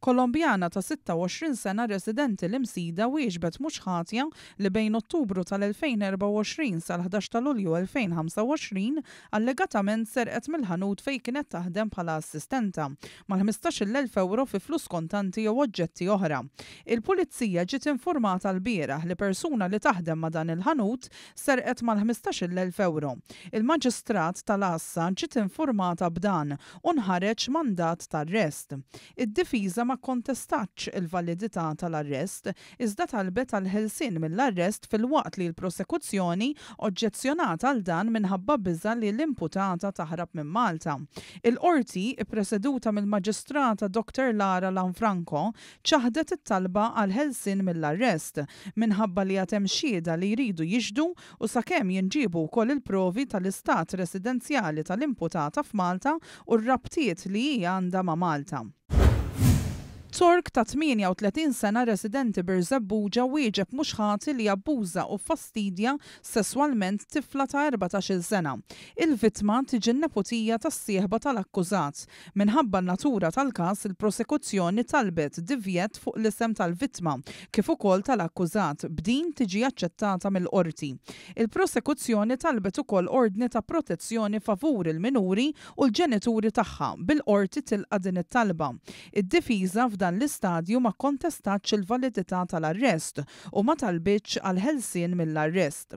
Kolombjana ta' 26 sena residenti l-Imsida wieġbet mhux ħatja li bejn Ottubru tal-2024 sal-11 ta' Lulju 2025 allegatament serqet mill-ħanut fejn kienet taħdem bħala assistenta mal-15,000 ewro fi flus kontanti jew oġġetti oħra. Il-Pulizija ġiet infurmata lbieraħ li persuna li taħdem ma' dan il-ħanut serqet mal-15,000 ewro. Il-Maġistrat tal-Għassa ġiet infurmata b'dan u nħareġ mandat t'arrest. Id-difiża ma kkontestatx il-validità tal-arrest, iżda talbet għall-ħelsien mill-arrest filwaqt li l-prosekuzzjoni oġġezzjonat għal dan minħabba biża' li l-imputata taħrab minn Malta. Il-Qorti, ippreseduta mill-Maġistrata Doctor Lara Lanfranco, ċaħdet it-talba għall-ħelsien mill-arrest, minħabba li għad hemm xhieda li jridu jixhdu u sakemm jinġiebu wkoll il-provi tal-istat residenzjali tal-imputata f'Malta u r-rabtiet li hi għandha ma' Malta. Tork ta' 38 sena residenti Birżebbuġa wieġeb mhux ħati li abbuża u ffastidja sesswalment tifla ta' 14-il sena. Il-vittma tiġi n-neputija tas-sieħba tal-akkużat. Minħabba n-natura tal-każ, il-prosekuzzjoni talbet divjett fuq l-isem tal-vittma kif ukoll tal-akkużat, b'din tiġi aċċettata mill-Qorti. Il-prosekuzzjoni talbet ukoll ordni ta' protezzjoni favur il-minuri u l-ġenituri tagħha, bil-Qorti tilqa' din it-talba. Id-difiża f'dan l-istadju ma kkontestatx il-validità tal-arrest u ma talbitx għall-ħelsien mill-arrest.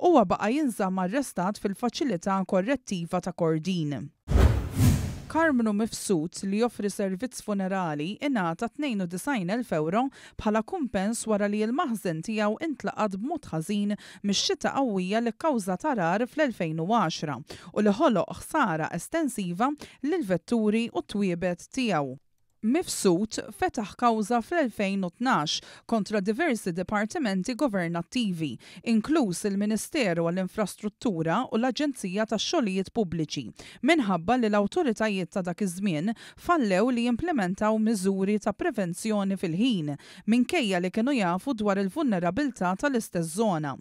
Huwa baqa' jinżamm arrestat fil-Faċilità Korrettiva ta' Kordin. Karmnu Mifsud, li joffri servizz funerali, ingħata 92,000 ewro bħala kumpens wara li l-maħżen tiegħu intlaqat b'mod ħażin mix-xita qawwija li kkawżat għarar fl-2010 u li ħoloq ħsara estensiva lill-vetturi u t-twiebet tiegħu. Mifsud fetaħ kawża fl-2012 kontra diversi dipartimenti governattivi, inkluż il-Ministeru għall-Infrastruttura u l-Aġenzija tax-Xogħlijiet Pubbliċi, minħabba li l-awtoritajiet ta' dak iż-żmien fallew li jimplimentaw miżuri ta' prevenzjoni fil-ħin, minkejja li kienu jafu dwar il-vulnerabilità tal-istess żona.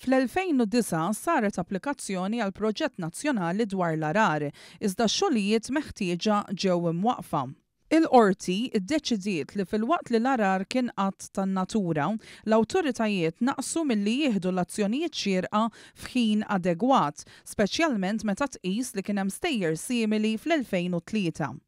Fl-2009 saret applikazzjoni għal proġett nazzjonali dwar l-għarar, iżda x-xogħlijiet meħtieġa ġew imwaqqfa. Il-Qorti ddeċidiet li filwaqt li l-għarar kien att tan-natura, l-awtoritajiet naqsu milli jieħdu l-azzjonijiet xierqa f'ħin adegwat, speċjalment meta tqis li kien hemm stejjer simili fl-2003.